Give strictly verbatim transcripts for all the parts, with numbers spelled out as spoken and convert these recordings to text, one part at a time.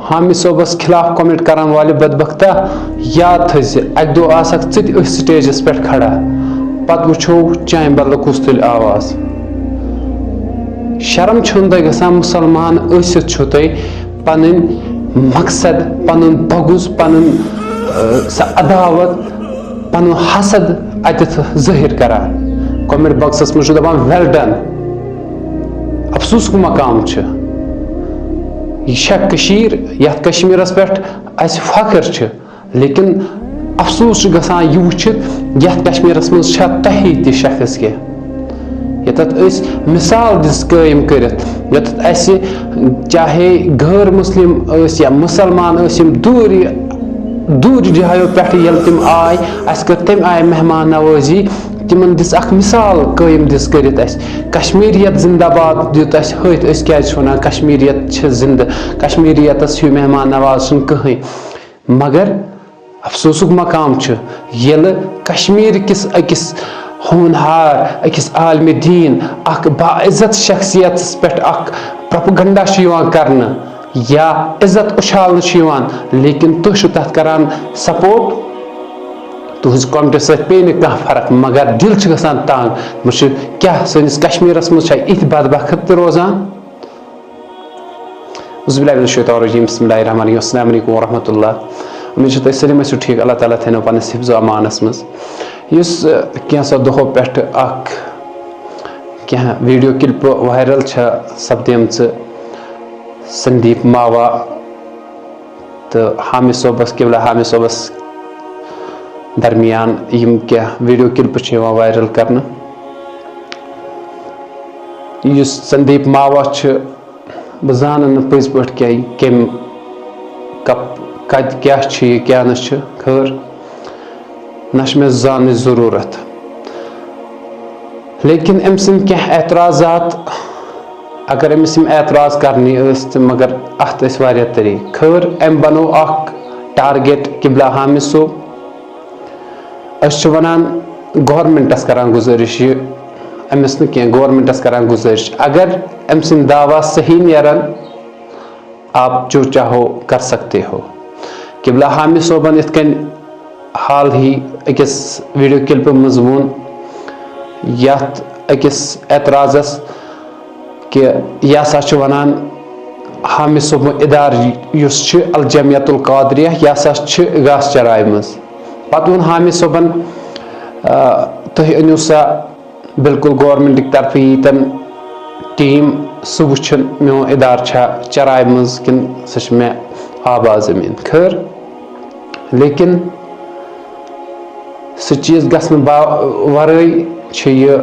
حامی صٲبس خلاف کمنٹ کرن والہِ بدبختا، یاد تھٲوزِ، اکہِ دۄہ آسکھ ژٕ تہِ أتھۍ سٹیجس پٮ۪ٹھ کھڑا، پتہٕ وٕچھو چانہِ بدلہٕ کُس تُلہِ آواز۔ شرم چھُنہٕ تۄہہِ گژھان؟ مُسلمان ٲسِتھ چھُو تۄہہِ پنٕنۍ مقصد، پنُن بغض، پنُن، آ، سۄ عداوت، پنُن حسد اتٮ۪تھ ظٲہر کران۔ کمنٹ باکسس منٛز چھُ دپان، "ویل ڈن۔" افسوسُک مقام چھُ۔ یہِ چھےٚ کٔشیٖر، یتھ کشمیرس پٮ۪ٹھ اسہِ فخر چھُ، لیکن افسوس چھُ گژھان یہِ وٕچھِتھ، یتھ کشمیرس منٛز چھا تۄہہِ تہِ شخص کینٛہہ۔ ییٚتٮ۪تھ أسۍ مثال دِژ قٲیِم کٔرِتھ، ییٚتٮ۪تھ اَسہِ چاہے غٲر مسلم ٲسۍ یا مُسلمان ٲسۍ، یِم دوٗرِ دوٗرِ جایو پٮ۪ٹھ ییٚلہِ تِم آے، اَسہِ کٔر تَمہِ آیہِ مہمان نوٲزی، تِمن دِژ اکھ مثال قٲیِم دِژ کٔرِتھ اَسہِ۔ کشمیٖریت زندہ باد دیُت اَسہِ ہٲتھۍ، أسۍ کیازِ چھِ وَنان کشمیٖریت چھِ زندٕ، کشمیٖریتس ہیوٗ مہمان نواز چھُنہٕ کٕہٕنۍ۔ مگر افسوسُک مقام چھُ، ییٚلہِ کشمیٖر کِس أکِس ہونہار، أکِس عالمِ دیٖن، اکھ باعزت شخصیتس پٮ۪ٹھ اکھ پروپیگنڈا چھُ یِوان کرنہٕ یا عزت اُچھالنہٕ چھُ یِوان، لیکن تُہۍ چھِو تتھ کران سپورٹ۔ تُہنٛزِ کمنٹہٕ سۭتۍ پیٚیہِ نہٕ کانٛہہ فرق، مگر دِل چھُ گژھان تنگ۔ وۄنۍ چھُ کیٛاہ، سٲنِس کشمیٖرس منٛز چھا یِتھۍ بدبخت تہِ روزان؟ اعوذ باللہ من الشیطان الرجیم، بسم اللہ الرحمن الرحیم، السلام علیکم ورحمۃ اللہ۔ امید چھِ تُہۍ سٲلِم ٲسِو ٹھیٖک، اللہ تعالیٰ تھٲینو پننِس حفظ و امانس منٛز۔ یُس، آ، کینٛژھو دۄہو پٮ۪ٹھٕ اکھ کینٛہہ ویڈیو کلپہٕ وائرل چھےٚ سپدیمژٕ سندیپ ماوا تہٕ حامی صٲبس، قبلہ حامی صٲبس درمیان یِم کینٛہہ ویڈیو کلپہٕ چھِ یِوان وائرل کرنہٕ۔ یُس سندیپ ماوا چھُ، بہٕ زانہٕ نہٕ پٔزۍ پٲٹھۍ کینٛہہ، یہِ کٔمۍ، کپ-، کتہِ کیٛاہ چھُ، یہِ کیٛاہ نہٕ چھُ، خٲر، نہ چھُ مےٚ زاننٕچ ضروٗرت۔ لیکن أمۍ سٕنٛدۍ کینٛہہ اعتراضات، اگر أمِس یِم اعتراض کرنی ٲسۍ تہٕ مگر اتھ ٲسۍ واریاہ طریٖقہٕ۔ خٲر، أمۍ بنوو اکھ ٹارگیٹ قبلہ حامی صٲب۔ أسۍ چھِ ونان گورنمنٹس کران گُزٲرِش، یہِ أمِس نہٕ کینٛہہ، گورنمنٹس کران گُزٲرِش، اگر أمۍ سٕنٛدۍ دعویٰ صحیح نیرن، آپ جو چاہو کر سکتے ہو۔ قبلہ حامی صٲبن یِتھ کٔنۍ حال ہی أکِس ویڈیو کلپہِ منٛز ووٚن، یتھ أکِس اعتراضس کہِ یہِ ہسا چھُ ونان، حامی صٲبُن ادارٕ یُس چھُ الجمعیت القادریہ، یہِ ہسا چھُ گاسہٕ چراے منٛز۔ پتہٕ ووٚن حامی صٲبن، آ، تُہۍ أنِو سا بالکل گورنمنٹٕکۍ طرفہٕ ییٖتٮ۪ن ٹیٖم، سُہ وٕچھُن میون ادارٕ چھا چراے منٛز کِنہٕ سُہ چھُ مےٚ آباد زٔمیٖن۔ خٲر، لیکن سُہ چیٖز گژھنہٕ با-، ورٲے چھِ یہِ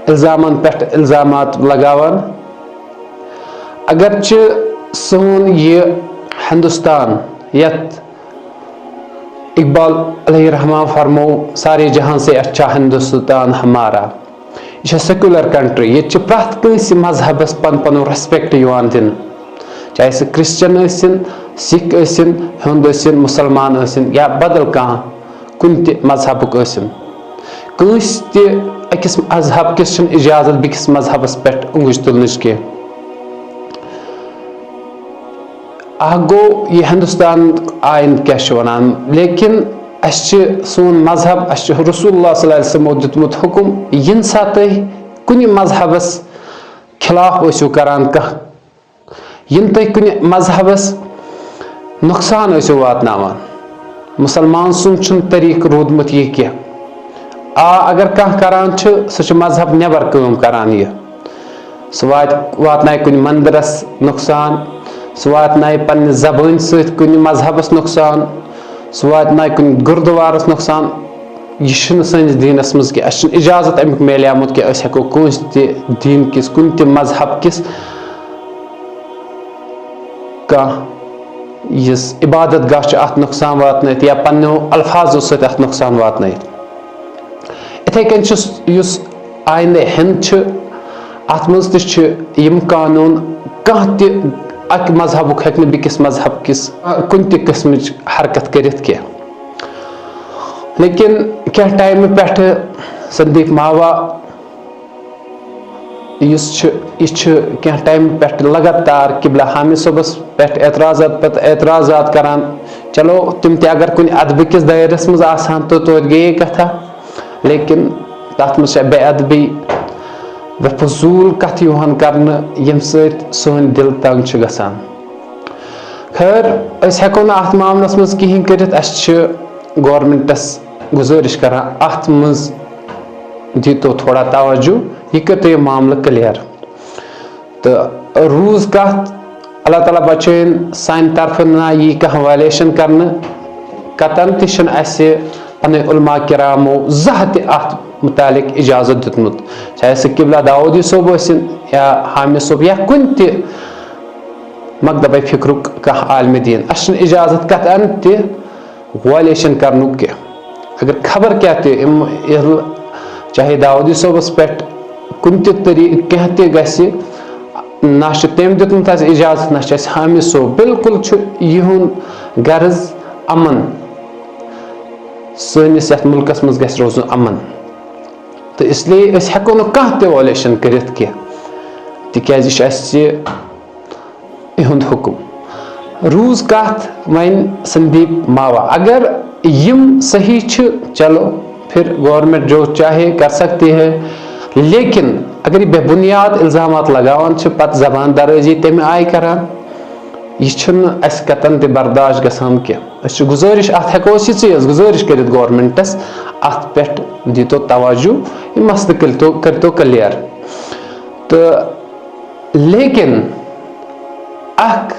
الزامن پٮ۪ٹھ الزامات لگاوان۔ اگرچہِ سون یہِ ہندوستان، یتھ اقبال علیہ الرحمٰن فرمو، سارے جہاں سے اچھا ہندوستان ہمارا۔ یہِ چھےٚ سیکولر کنٹری، ییٚتہِ چھِ پرٛٮ۪تھ کٲنٛسہِ مذہبس پن پنُن ریسپیکٹ یِوان دِنہٕ، چاہے سُہ کرسچن ٲسِن، سکھ ٲسِن، ہیوٚنٛد ٲسِن، مُسلمان ٲسِن یا بدل کانٛہہ کُنہِ تہِ مذہبُک ٲسِن۔ کٲنٛسہِ تہِ أکِس مذہب کِس چھُنہٕ اجازت بیٚکِس مذہبس پٮ۪ٹھ اونٛگُج تُلنٕچ کینٛہہ۔ اکھ گوٚو یہِ ہندوستان آیِن کیٛاہ چھُ وَنان، لیکن اَسہِ چھِ سون مذہب، اَسہِ چھُ رسول اللہ صلی اللہ علیہ وسلمو دیُتمُت حُکُم، ییٚمہِ ساتہٕ تُہۍ کُنہِ مذہبس خلاف ٲسِو کران کانٛہہ، یِنہٕ تُہۍ کُنہِ مذہبس نۄقصان ٲسِو واتناوان، مُسلمان سُنٛد چھُنہٕ طریٖقہٕ روٗدمُت یہِ کینٛہہ۔ آ، اگر کانٛہہ کران چھُ، سُہ چھُ مذہب نٮ۪بر کٲم کران یہِ۔ سُہ واتہِ، واتنایہِ کُنہِ مندرس نۄقصان، سُہ واتنایہِ پننہِ زبٲنۍ سۭتۍ کُنہِ مذہبس نۄقصان، سُہ واتنایہِ کُنہِ گُردُوارس نۄقصان۔ یہِ چھُنہٕ سٲنِس دیٖنس منٛز کینٛہہ۔ اَسہِ چھُنہٕ اجازت اَمیُک میلیومُت کہِ أسۍ ہٮ۪کو کٲنٛسہِ تہِ دیٖن کِس، کُنہِ تہِ مذہب کِس کانٛہہ یُس عبادت گاہ چھُ، اَتھ نۄقصان واتنٲیِتھ یا پننیو الفاظو سۭتۍ اَتھ نۄقصان واتنٲیِتھ۔ اِتھَے کٔنۍ چھُس یُس آیندٕ ہِنٛد چھُ، اَتھ منٛز تہِ چھِ یِم قانوٗن، کانٛہہ تہِ اَکہِ مذہبُک ہیٚکہِ نہٕ بیٚکِس مذہب کِس کُنہِ تہِ قٕسمٕچ حرکت کٔرِتھ کینٛہہ۔ لیکن کینٛہہ ٹایمہٕ پٮ۪ٹھٕ سندیپ ماوا یُس چھُ، یہِ چھُ کینٛہہ ٹایمہٕ پٮ۪ٹھ لگاتار قبلہ حامد صٲبس پٮ۪ٹھ اعتراضات پتہٕ اعتراضات کران۔ چلو، تِم تہِ اگر کُنہِ ادبہٕ کِس دٲیرس منٛز آسہٕ ہن تہٕ توتہِ گٔیے کتھا، لیکن تتھ منٛز چھےٚ بے ادبی، بے فضوٗل کتھٕ یِوان کرنہٕ، ییٚمہِ سۭتۍ سٲنۍ دِل تنگ چھِ گژھان۔ خٲر، أسۍ ہٮ۪کو نہٕ اتھ معاملس منٛز کِہینۍ کٔرِتھ۔ اسہِ چھِ گورنمنٹس گُزٲرِش کران، اتھ منٛز دیٖتو تھوڑا توجہ، یہِ کٔرتو یہِ معاملہٕ کلیر۔ تہٕ روٗز کتھ، اللہ تعالیٰ بچٲیِن سانہِ طرفہٕ نہ یی کانٛہہ وایلیشن کرنہٕ۔ کتن تہِ چھُنہٕ اسہِ پنٕنۍ علماء کرامو زانٛہہ تہِ اتھ متعلق اجازت دیُتمُت، چاہے سُہ قبلہ داؤدی صٲب ٲسِن یا حامد صٲب یا کُنہِ تہِ مکتبہ فکرُک کانٛہہ عالمِ دیٖن۔ اسہِ چھُنہٕ اجازت کتن تہِ وایلیشن کرنُک کینٛہہ۔ اگر خبر کیٛاہ تہِ یِم ییٚلہِ چاہے داؤدی صٲبس پٮ۪ٹھ کُنہِ تہِ طریٖقہٕ کینٛہہ تہِ گژھِ، نہ چھُ تٔمۍ دیُتمُت اَسہِ اجازت، نہ چھُ اَسہِ حامد صٲب۔ بالکل چھُ یِہُنٛد غرض امن، سٲنِس یَتھ مُلکس منٛز گژھِ روزُن امن۔ تہٕ اس لیے أسۍ ہٮ۪کو نہٕ کانٛہہ تہِ وایلیشن کٔرِتھ کینٛہہ، تِکیٛازِ یہِ چھُ اَسہِ یِہُنٛد حُکُم۔ روٗز کَتھ وۄنۍ سندیپ ماوا، اگر یِم صحیح چھِ، چلو، پھر گورنمنٹ جو چاہے کر سکتی ہے، لیکن اگر یہِ بے بنیاد الزامات لگاوان چھِ، پتہٕ زبان درٲزی تَمہِ آیہِ کران، یہِ چھُنہٕ اَسہِ قطعاً تہِ برداشت گژھان کینٛہہ۔ أسۍ چھِ گُزٲرِش، اَتھ ہٮ۪کو أسۍ یِژٕے یٲژ گُزٲرِش کٔرِتھ گورنمنٹَس، اَتھ پٮ۪ٹھ دیٖتو توجہ، یہِ مسلہٕ کٔرۍتو، کٔرۍتو کلیر۔ تہٕ لیکن اکھ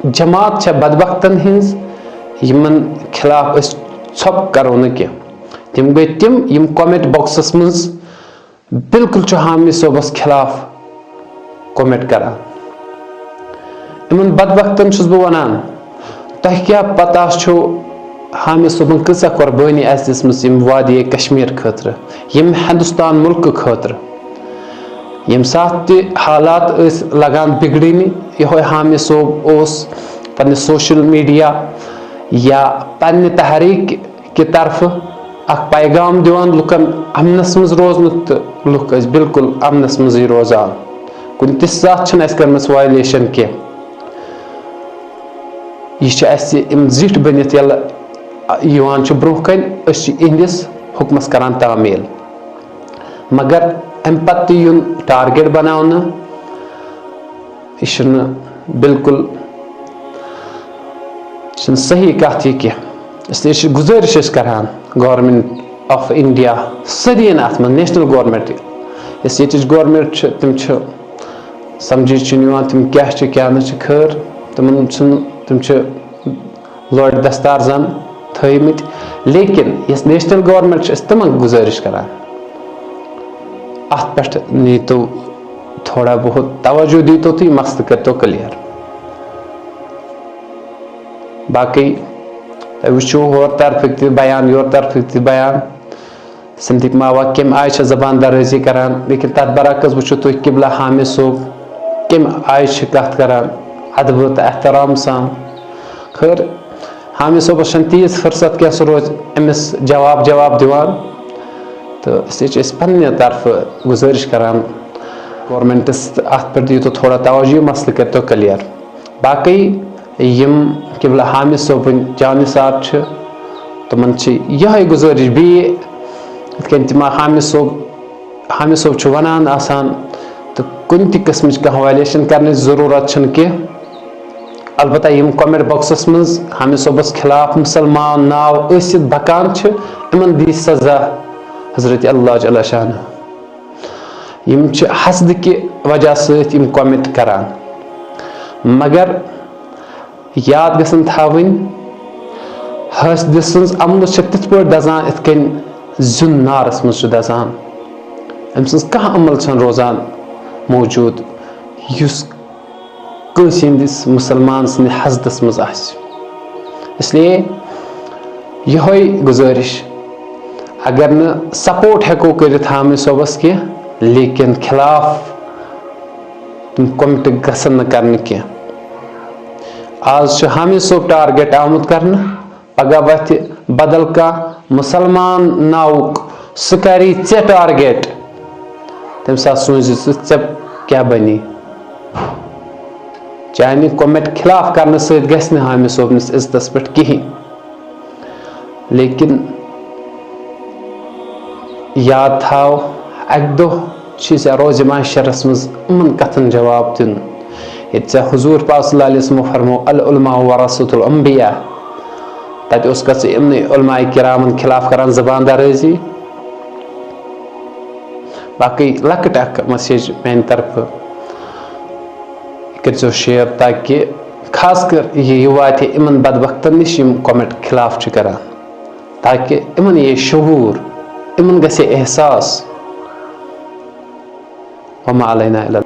جماعت چھےٚ بدبختن ہٕنٛز، یِمن خلاف أسۍ ژھۄپہٕ کرو نہٕ کینٛہہ۔ تِم گٔے تِم، یِم کمنٹ باکسس منٛز بالکل چھُ حامد صٲبس خلاف کمنٹ کران۔ یِمن بدبختن چھُس بہٕ ونان، تۄہہِ کیٛاہ پتہ چھُو حامد صٲبن کۭژاہ قۄربٲنی آسہِ دِژمٕژ ییٚمہِ وادی کشمیر خٲطرٕ، ییٚمہِ ہندوستان مُلکہٕ خٲطرٕ؟ ییٚمہِ ساتہٕ تہِ حالات ٲسۍ لگان بگڑنہِ، یِہوٚے حامد صٲب اوس پننہِ سوشل میڈیا یا پننہِ تحریک کہِ طرفہٕ اکھ پیغام دِوان لُکن امنس منٛز روزنُک، تہٕ لُکھ ٲسۍ بالکل امنس منٛزٕے روزان۔ کُنہِ تہِ ساتہٕ چھنہٕ اسہِ کٔرمٕژ وایلیشن کینٛہہ۔ یہِ چھِ اسہِ یِم زِٹھۍ بٔنِتھ ییٚلہِ یِوان چھِ برونٛہہ کنہِ، أسۍ چھِ یِہنٛدِس حُکمس کران تعمیل۔ مگر امہِ پتہٕ تہِ یُن ٹارگیٹ بناونہٕ، یہِ چھُنہٕ بالکل، یہِ چھُنہٕ صحیح کتھ یہِ کینٛہہ۔ اس لیے چھِ گُزٲرِش أسۍ کران گورنمنٹ آف انڈیا، سٲرِین اتھ منٛز نیشنل گورنمنٹ، یۄس ییٚتِچ گورنمنٹ چھِ، تِم چھِ سمجھی چھُنہٕ یِوان تِم کیٛاہ چھِ کیٛاہ نہٕ چھِ۔ خٲر، تِمن چھُنہٕ، تِم چھِ لورِ دستار زن تھٲومٕتۍ، لیکن یۄس نیشنل گورنمنٹ چھِ، أسۍ تِمن گُزٲرِش کران، اتھ پٮ۪ٹھ نیٖتو تھوڑا بہت توجہ دیٖتو تہٕ یہِ مسلہٕ کٔرۍتو کلیر۔ باقٕے تۄہہِ وٕچھِو ہورٕ طرفٕکۍ تہِ بیان، یورٕ طرفٕکۍ تہِ بیان۔ سندیپ ماوا کمہِ آیہِ چھےٚ زبان درٲزی کران، لیکن تتھ برعکس وٕچھِو تُہۍ قبلہ حامد صٲب کمہِ آیہِ چھِ کتھ کران ادبہٕ تہٕ احترام سان۔ خٲر، حامد صٲبس چھنہٕ تیٖژ فرصت کینٛہہ، سُہ روزِ أمِس جواب جواب دِوان۔ تہٕ اس لیے چھِ أسۍ پننہِ طرفہٕ گُزٲرِش کران گورنمنٹس، تہٕ اتھ پٮ۪ٹھ دِیِو تُہۍ تھوڑا توجہ، یہِ مسلہٕ کٔرۍتو کلیر۔ باقٕے یِم قبلہ حامد صٲبٕنۍ جانثار چھِ، تِمن چھِ یِہوٚے گُزٲرِش بیٚیہِ، یِتھ کٔنۍ تِم حامد صٲب، حامد صٲب چھُ وَنان آسان، تہٕ کُنہِ تہِ قٕسمٕچ کانٛہہ وایلیشن کرنٕچ ضروٗرت چھَنہٕ کینٛہہ۔ البتہ یِم کمنٹ باکسس منٛز حامد صٲبس خلاف مُسلمان ناو ٲسِتھ بکان چھِ، یِمن دی سزا حضرت اللہ جل شانہ۔ یِم چھِ حسدٕ کہِ وجہ سۭتۍ یِم کمنٹ کران، مگر یاد گژھن تھاوٕنۍ، حسدٕ سٕنٛز عملہٕ چھِ تِتھ پٲٹھۍ دزان، یِتھ کٔنۍ زیُن نارس منٛز چھُ دزان۔ أمۍ سٕنٛز کانٛہہ عمل چھَنہٕ روزان موجود، یُس کٲنٛسہِ ہٕنٛدِس مُسلمان سٕنٛدِ حسدس منٛز آسہِ۔ اس لیے یِہوٚے گُزٲرِش، اگر نہٕ سپورٹ ہٮ۪کو کٔرِتھ حامد صٲبس کینٛہہ، لیکن خلاف تِم کمنٹ گژھن نہٕ کرنہٕ کینٛہہ۔ آز چھُ حامد صٲب ٹارگیٹ آمُت کرنہٕ، پگاہ وتھِ بدل کانٛہہ مُسلمان ناوُک، سُہ کری ژےٚ ٹارگیٹ۔ تَمہِ ساتہٕ سوٗنٛچ زِ ژٕ، ژےٚ کیٛاہ بَنی؟ چانہِ comment خلاف کرنہٕ سۭتۍ گژھِ نہٕ حامد صٲبنِس عزتس پٮ۪ٹھ کِہیٖنۍ۔ لیکن یاد تھاو، اَکہِ دۄہ چھُے ژےٚ روزِ محشرس منٛز یِمن کتھن جواب دیُن، ییٚتہِ ژےٚ حضوٗر پاک صلی اللہ علیہ وسلمو فرمو، "العلماء ورثۃ الانبیاء"۔ تتہِ اوسکھا ژٕ یِمنٕے علماء کرامن خلاف کران زبان درٲزی؟ باقٕے لۄکٕٹ اکھ message میانہِ طرفہٕ، یہِ کٔرۍزیو share، تاکہِ خاص کر یہِ، یہِ واتہِ یِمن بدبختن نِش، یِم comment خلاف چھِ کران، تاکہِ یِمن یی شعوٗر، یِمن گژھِ احساس۔ وما علینا الا